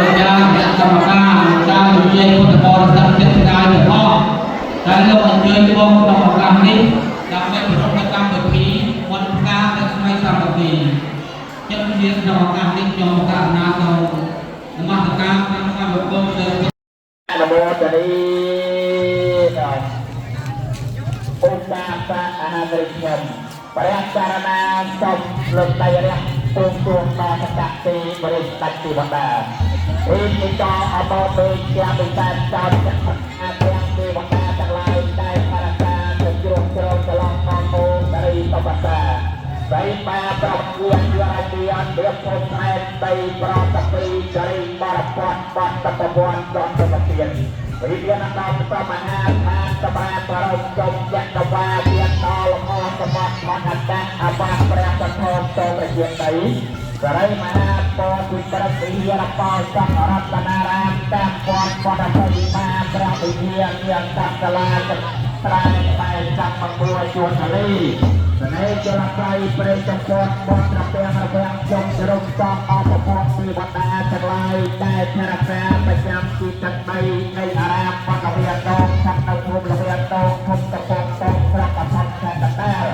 ម្ចាស់អ្នកកម្មការលោកតាលោកយាយពុទ្ធបរិស័ទចិត្តឆ្ងាយទាំងអស់ដែលលោកអញ្ជើញមកក្នុងឱកាសនេះដើម្បីប្រារព្ធកម្មវិធីបុណ្យផ្ការស្មីសម្បត្តិចិត្តជាក្នុងឱកាសនេះខ្ញុំករុណាសូមនមស្ការព្រះសម្ពុទ្ធទៅ នមោទនីឧបាសកអាហារិខ្ញុំព្រះសារណាសូមលើកដៃរះពងទួងដល់សកទីបរិស្ដាច់ទីបណ្ដាអេនិកអបោពេជាបិសាចោចអាទាំងទេវតាទាំងឡាយដែលបរកាទៅជ្រុងជ្រោមច្រឡំផងអូតរីតបតាបៃបាប្រពួនយរាជានរៀបភពខែដីប្រតពីចរិបរពតបតពវ័នចន្ទមទានវិញ្ញាណដល់សមហាឋានតបាប្ររំជុំចក្រវាលៀនដល់លំអសមត្ថមអត្តអបាព្រះសទ្ធំតប្រជាដីសរិមហាពោធិប្រតិយរបោសង្ឃរតនារាមតាមពនបដិវិមាព្រះវិហារមានតកលាត្រាបែចាប់មង្គលជួនថលីសនេចលប្រៃព្រៃចំពោះបនត្រពាំងរវាងជុំជ្រុំសំអពពងពីវណ្ដាទាំងឡាយដែលធរកាប្រចាំទីទឹកដីនៃអារាមបដវិតងស្ថិតនៅភូមិលវតងឃុំតពងតងស្រុកអសត់ខេត្តកណ្ដាល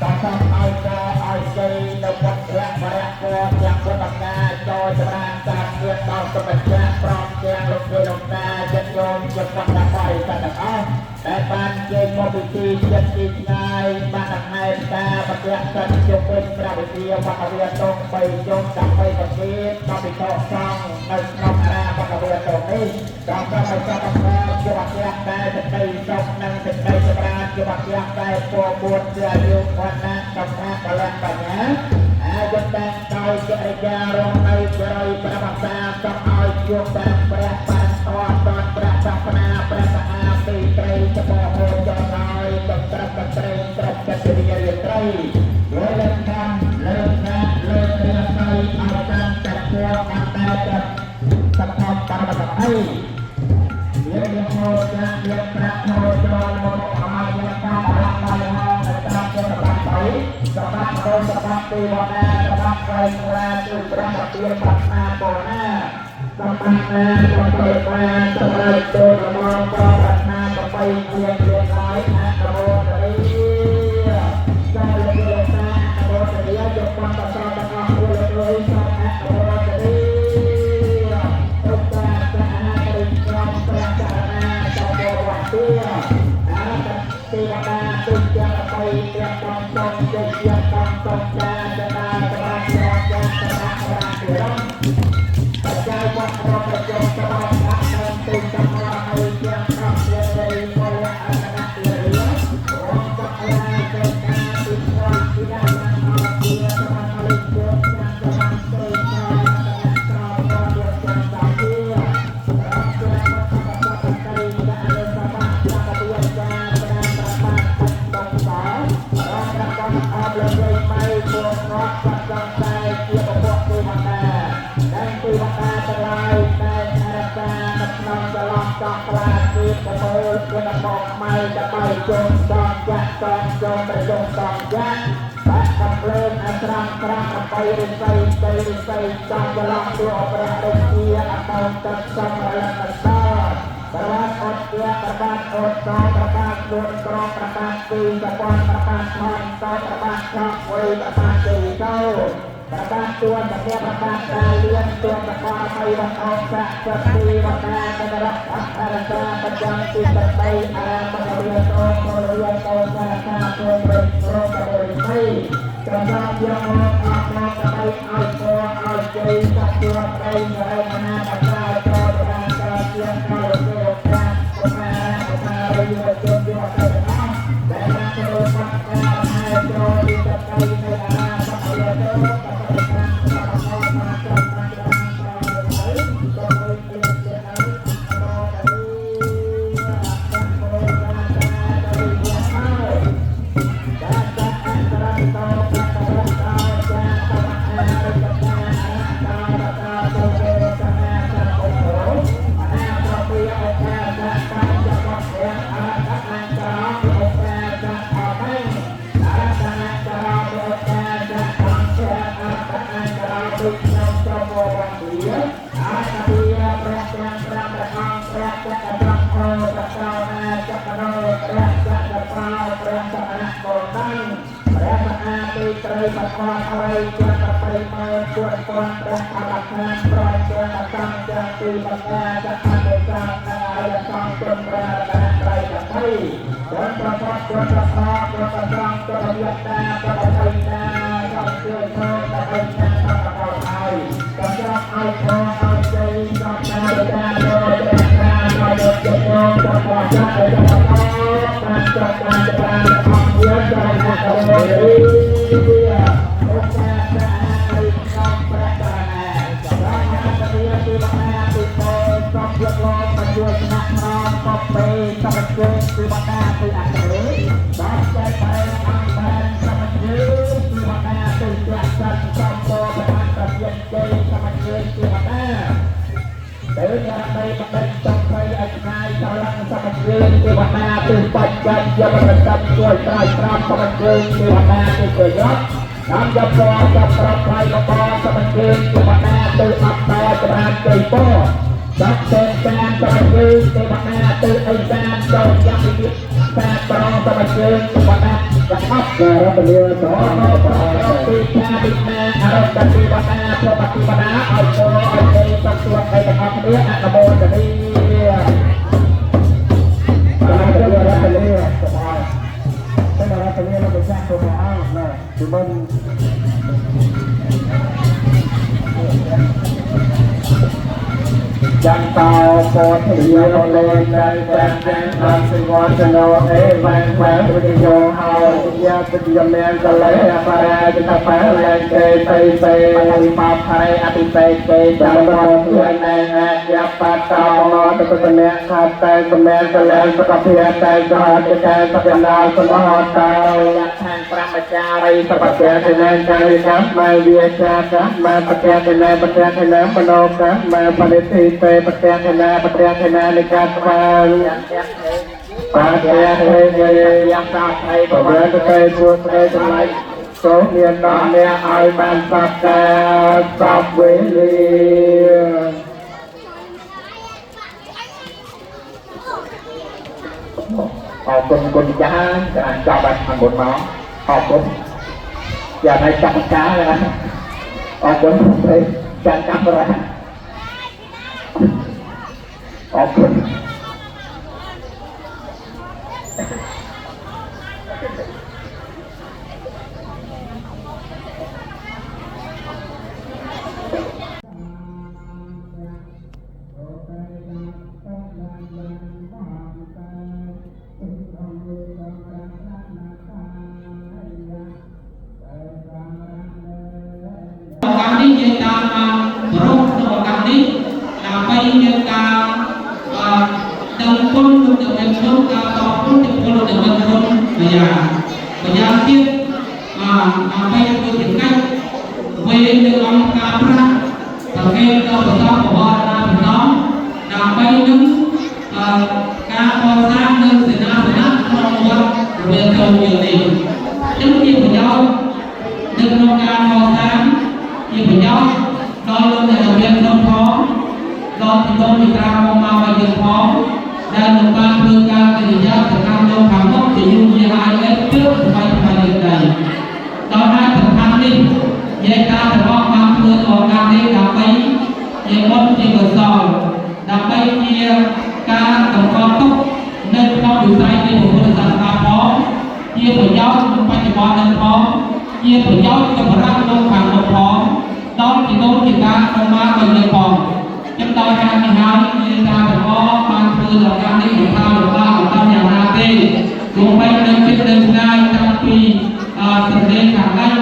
តសំឲ្យកឲ្យជ័យនៅពុទ្ធរៈបរៈពរទាំងពុទ្ធកាចូលចម្រើនតាមទៀតដល់សម្បត្តិព្រមទាំងលោកយាយលោកតាចិត្តញោមជាពុទ្ធបរិស័ទទាំងអស់ដែលបានជ័យមកពិធីចិត្តទីឆ្ងាយបានដង្ហែការប្រទះសិនជុំវិញព្រះវិហារវត្តវិតងបីជុំដើម្បីប្រគេនដល់ភិក្ខុសង្ឃនៅក្នុងអារាមវត្តវិតងនេះដល់សូមឲ្យសពផលជាអគ្គតែសេចក្តីសុខនិងសេចក្តីចម្រើនជាអគ្គតែពរពួនជាអាយុវណ្ណៈសុខៈពលៈបញ្ញាអាយុតាំងដោយចរិយារងនៅចរិយប្រវត្តិសូមឲ្យជួបតាមព្រះបានតតព្រះសាសនាព្រះសាអាពីត្រីចបហូចដល់កត្រកត្រីត្រកចិត្តវិរិយត្រីលើកខាងលើកណាលើកព្រះសីអរតាំតពអន្តតសន្ធបរមអីយើងយកមកចាក់យកប្រាក់មកចូលមកអមយតាមរកដល់ហងតាមជាសម្រាប់ទៅសម្រាប់ទៅសម្រាប់ទីវណ្ណាសម្រាប់ក្រៃខ្លាគឺព្រះទានប្រាថ្នាបរណាសម្រាប់ណាសម្រាប់បានសម្រាប់ចូលរមប្រប្រាថ្នាប្របីជាជាហើយអនុមោទនីចូលលោកតាអនុមោទនីយកបានតទាំងអស់ពលអើយសូមអនុមោទនីឧបាសហរិក្រុមព្រះចរណាចោបវទាអរទេវតាទុច្ចៈបីព្រះតំតំជជាតំតំចាចតាសម្រាប់ព្រះចាសម្រាប់សម្រាប់រំបច្ច័យវត្តប្រជុំសម្រាប់ដាក់តាមទុច្ចៈហើយជាប្រពៃពលអរណតិរិយរំកលាកកាទិភ័យទិដានអរជាសម្រាប់លិជចាំសម្រាប់ស្រីក្រក្រជាចាំតាជារំជាវត្តបបតីដាក់លើសបាប្រពៃចាប្រាប្របាតំ ជានគរខ្មៅចបៃជុំតងចាក់តងជុំប្រជុំតងចាក់បាក់កំភ្លើងអស្រង់ស្រង់អបិយរិស័យតីរិស័យចំច្រឡំទួព្រះរិជាអបោទឹកសំរលកតប្របាទអត់ជាប្របាទអត់តប្របាទខ្លួនក្រប្របាទទីសពនប្របាទថនតប្របាទឆក់វ័យប្របាទជ័យតោប្របាទទួនប្របាទប្របាទតាលៀនទួនប្របាទហើយវត្តអស័កសទីវត្តាករៈអរសាបចាំទីបតីអារាមរិយតោពលរិយតោសាសាពលរិយប្រកបរិយក្រសាយកមកអត់មកបតីឲ្យពរឲ្យជ័យសត្វទួប្តីរមណាបតាប្រតាកាជាកោទេកាកុមារកុមារីយុវជនយុវតីទាំងអស់ដែលបានចូលបាក់ការហើយចូលទីបតីនៃអារាមរិយតោបតីតាមប្រកបមកក្រមតាមក្រមទៅទៅជាហើយអរត្រីបឋមអរិយប្របរិមាជួនពនព្រះអរហន្តប្រជាអសង្ឃទាំងទីបញ្ញាចក្រទេសាអរិយសង្ឃគុណព្រះរតនត្រ័យប្រភ័យគុណប្រពតគុណប្រសពគុណប្រសងគុណយតាគុណអរិយតាសង្ឃជួយធម៌បរិញ្ញាសង្ឃកោហើយក៏ចង់ឲ្យធម៌ឲ្យជ័យសង្ឃតាតាលោកតាលោកយកយកក៏ក៏ចាក់ឲ្យដល់តាមចង់តាមតាមអង្គយើងចូលមកដល់អូកាសាអរិយសំព្រះករណាដល់ណាពទាទីបណាទីកោសំយកលោកបញ្ជួយស្នាក់ក្រមកបេសមជើងទីបណាទីអក្រេដល់ចៃបែអង្គបានសមជើងទីបណាទីចាក់ចាត់សំពោប្របានប្រជិនជ័យសមជើងទីបណាទៅយ៉ាងបីបណ្ឌិតសំបីឲ្យឆ្ងាយស្រឡឹងសមជើងទីបណាទីបច្ច័យយកប្រតំជួយត្រាយត្រាំសមជើងទីបណាទីជួយរត់តាមយកពណ៌ចាប់ប្រាប់ថ្លៃបបសមជើងទេវតាទៅអត់តចម្រើនជ័យពរចាប់តេតាមសមជើងទេវតាទៅអីតាមចូលចាំវិសាប្រសមជើងទេវតាកអត់ករពលាសប្រទីថាវិណាអរតទេវតាប្របតិបដាឲ្យពរឲ្យជ័យសត្វឲ្យទាំងអស់គ្នាអនុមោទនាបាទរពលាសប្បាយតែរពលាលោកចាស់ទៅមកណាពីមុនจันตาโพธิโยเลนจันจันตันสิวะชโนเอวังแววิโยหาวิยาปิยเมนตะเลปะราจิตะปะเลเตเตเตปะลิมาภายอภิเตเตจันตาเพื่อนในอาญาปะตามอตะตะเมขาตะตะเมตะเลสกะเพียตะจหะตะตะนาสมหตายะทางพระมจารีสปะเกตเนจัยนะมาเวียชานะมาปะเกตเนปะเกตเนมโนกะมาปะริติเตปะเกตเนปะเกตเนนิกาตาปะเกตเนยังตาไทยปะเกตเตชัวเตจำไรโสเมียนนอนเนี่ยไอมันสับแต่สับเวลีออกคนคนจ้าจะจับบัตรทางบนมาออกคนอย่าให้จับจ้าเลยนะออกคนไปจับจับอะไรออกคน នេះយើងតាមមកគោរពក្នុងឱកាសនេះដើម្បីមានការដឹងគុណលោកអ្នកមានគុណការតបគុណចំពោះលោកអ្នកមានគុណម្យ៉ាងម្យ៉ាងទៀតដើម្បីធ្វើជាកិច្ចវេននៅអង្គការប្រាក់ប្រគេនដល់ប្រសពបវរណាប្រសពដើម្បីនឹង អឺការកសាងនៅសេនាសនៈក្នុងវត្តរវាងចូលយើងនេះចឹងជាប្រយោជន៍នៅក្នុងការកសាងជាប្រយោជន៍ដល់លោកអ្នករវាងក្នុងផងដល់ទីដងពីត្រាមកមកឲ្យយើងផងដែលនឹងបានធ្វើការកិរិយាសកម្មលោកខាងមុខជាយូរយារហើយអីទើបសម័យថ្មីនេះដែរដល់ហើយសំខាន់នេះយាយតារបស់បានធ្វើឱកាសនេះដើម្បីជាបុណ្យជាកុសលដើម្បីជាការតម្កល់ទុកនៅក្នុងវិស័យនៃពុទ្ធសាសនាផងជាប្រយោជន៍ក្នុងបច្ចុប្បន្ននឹងផងជាប្រយោជន៍សម្រាប់លោកខាងមុខផងដល់ជីដូនជីតាក្នុងមកឲ្យយើងផងចឹងដោយហេតុនេះហើយយាយតារបស់បានធ្វើឱកាសនេះមិនថាលំបាកលំបាកយ៉ាងណាទេទោះបីនៅជិតនៅឆ្ងាយតាំងពីអសន្លេខាងលិច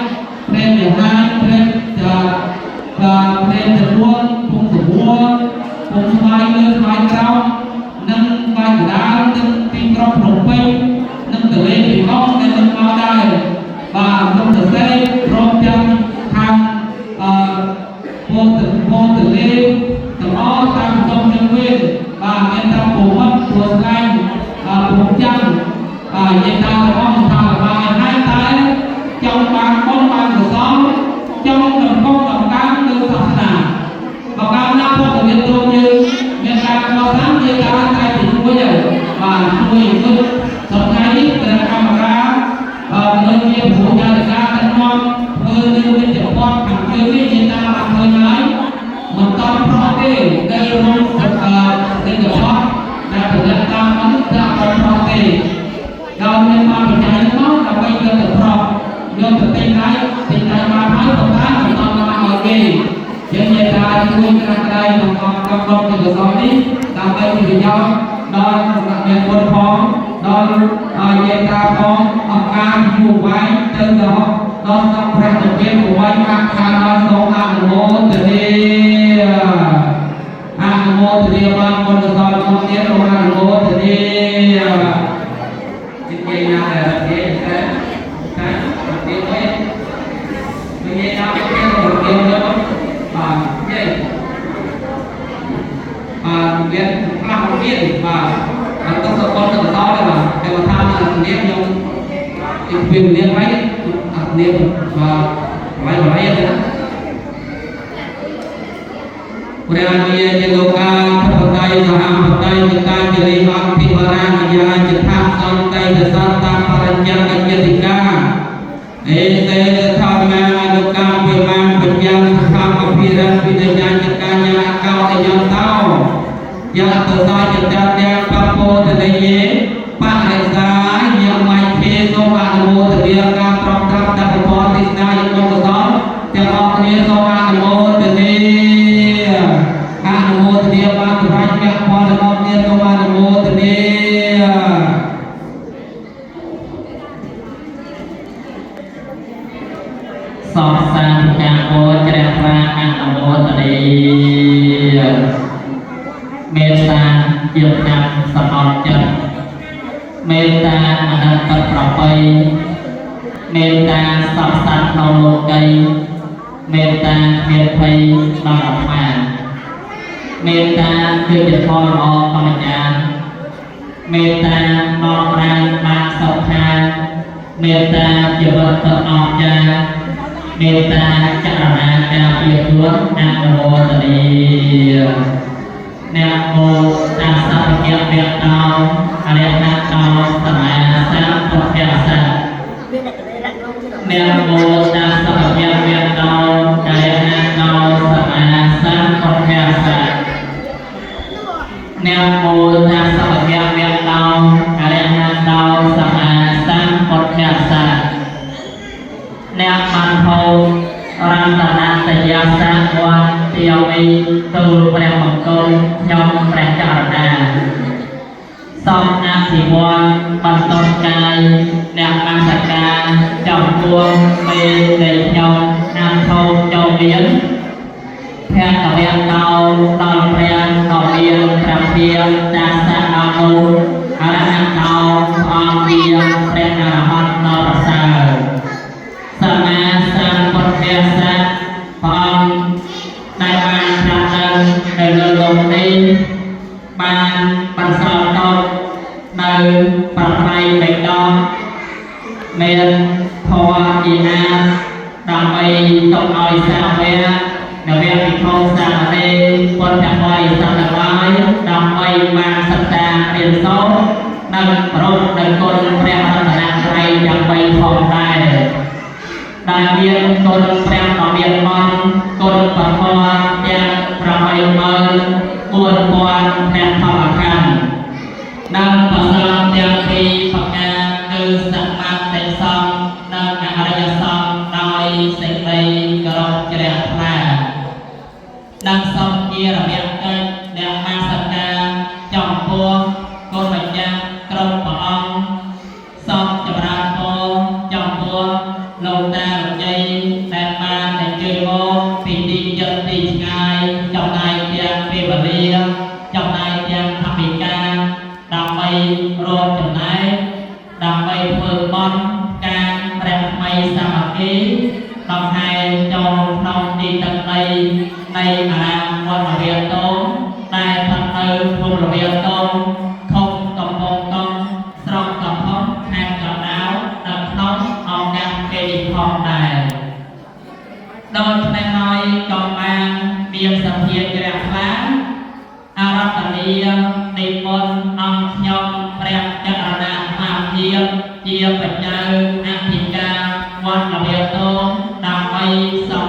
ព្រែកវិហារព្រែកបាទព្រែកទទួលពងសួរពងស្វាយលើស្វាយក្រោមនិងស្វាយកណ្ដាលនិងទីក្រុងភ្នំពេញនិងទន្លេមេគង្គដែលនឹងមកដែរបាទក្រុមសរសេរព្រមទាំងខាងអឺពោតពោទន្លេទាំងអស់តាមតំនឹងវិញបាទមានទាំងពូមិត្តពូស្លាញ់បាទពូចាំបាទនិយាយតាមរបស់មិនថាបាយហើយតែចង់បានបុណ្យបានកុសលចង់តម្កុំតម្កើងលើសាសនាបើកាលណាពុទ្ធវិទ្យាយើងមានការកសាងជាការតែទីជួយហើយបាទជួយជួយសប្តាហ៍នេះគណៈកម្មការអឺដូចជាព្រោះចារិកាដឹកនាំធ្វើនៅវិជ្ជាពតខាងជើងនេះជាតាមបានឃើញហើយមិនតន់ប្រោះទេដែលរួមអឺវិជ្ជាពតដែលផលិតតាមនោះតែអត់ប្រោះទេដោយមានបានបច្ច័យមកដើម្បីយកទៅប្រោះយកទៅទិញដៃទិញដៃបានហើយប៉ុន្តែមិនតន់បានឲ្យគេយើងនិយាយថាជួយក្រាស់ក្ដៃក្នុងអង្គកម្មបុណ្យជាកុសលនេះដើម្បីជាប្រយោជន៍ដល់អ្នកមានបុណ្យផងដល់យាយតាផងអង្គការយុវវ័យទៅដល់ដល់ស្ដេចព្រះនិព្វានវ័យអខាដល់សូមអនុមោទនាអនុមោទនាបានបុណ្យកុសលមកទៀតសូមអនុមោទនានិយាយណាដែលនិយាយតែតែនិយាយវិញនិយាយណាគេក៏និយាយទៅបាទនិយាយបាទមានខ្លះមានបាទអត់ទៅសកលទៅកសលទេបាទតែបើថានាងខ្ញុំទីពីនាងវិញអត់នាងបាទបាយបាយទេណាព្រះរាជាលោកាធិបតីសហបតីមតាជរិអភិវរាមយាចថសន្តិទសន្តបរញ្ញកជាតិកាអេសេធម្មមានុកម្មពិមាបញ្ញាធម្មភិរវិនញ្ញាចកាញ្ញាកោតយន្តោយៈតសចតទាំងបពោទនិយេបរិសាយមច្ឆេសូមអនុមោទនាការត្រង់ត្រាប់តពពទេសនាយបុណ្យកុសលទាំងអស់គ្នាសូមអនុមោទនាអនុមោទនាបានសម្រេចមគ្គផលទាំងអស់គ្នាសូមអនុមោទនា សពសាធុការពោជ្រះថ្លាអនុមោទនាមេត្តាជាឆ្នាំសំអត់ចិត្តមេត្តាអនន្តប្របីមេត្តាសពសត្វក្នុងលោកីមេត្តាគ្មានភ័យដល់អាត្មាមេត្តាគឺជាធម៌ល្អធម្មយាមេត្តានាំប្រាណបានសុខាមេត្តាជីវិតទៅអស្ចារ្យមេត្តាចរណាការពារខ្លួនអនុមោទនានមោតស្សៈភគវៈតោអរិហតោសម្មាសម្ពុទ្ធស្សៈនមោតស្សៈភគវៈតោអរិហតោសម្មាសម្ពុទ្ធស្សៈនមោតស្សៈភគវៈតោអរិហតោសម្មាសម្ពុទ្ធស្សៈអ្នកបានហៅរតនតយាសៈវន្ទាមីទូលព្រះបង្គំខ្ញុំព្រះចរណាសូមអភិវឌ្ឍបន្តកាយអ្នកមនសការចំពោះមេនៃខ្ញុំអានធោចូលមានភគវៈតោដល់ព្រះដ៏មានព្រះភិយតាសៈអនុអរហន្តោអង្គជាព្រះអរហន្តដ៏ប្រសើរសម្មាសម្ពុទ្ធស្សៈព្រះអង្គដែលបានត្រាស់ដឹងនៅលើលោកនេះបានបន្សល់ មានធម៌ជាអាទដើម្បីទុកឲ្យសាវកនវភិក្ខុសាមណេរពុទ្ធបរិស័ទទាំងឡាយដើម្បីបានសិក្សារៀនសូត្រនិងប្រពនៅគុណព្រះរតនត្រ័យយ៉ាងបីផងដែរដែលមានគុណព្រះដ៏មានបុណ្យគុណពធទាំង84000ព្រះធម្មខណ្ឌនិងប្រសងទាំងពីរប្រការគឺសមាធិសង្ឃនិងអរិយសង្ឃដោយសេចក្តីគោរពជ្រះថ្លា និងសូមជារបៀបកិច្ចអ្នកមាសការចំពោះគុណម្ចាស់ក្រុមព្រះអង្គសូមចម្រើនពរចំពោះលោកតាលោកយាយដែលបានអញ្ជើញមកពីទីជិតទីឆ្ងាយចំណាយទាំងពេលវេលាចំណាយទាំងថវិកាដើម្បីរួមចំណែកដើម្បីធ្វើបុណ្យការព្រះថ្មីសាមគ្គីដង្ហែចូលក្នុងទីទឹកដីនៃអារាមវត្តរាតងដែលស្ថិតនៅភូមិរវាតងឃុំកំពង់កុងស្រុកកំផុសខេត្តកណ្ដាលនៅក្នុងឱកាសពេលនេះផងដែរ ដូច្នេះហើយក៏បានមានសទ្ធាជ្រះថ្លាអារតនីនិមន្តអង្គខ្ញុំព្រះចរណាអាភិបជាបច្ច័យអធិការវត្តលវាតងដើម្បីសំ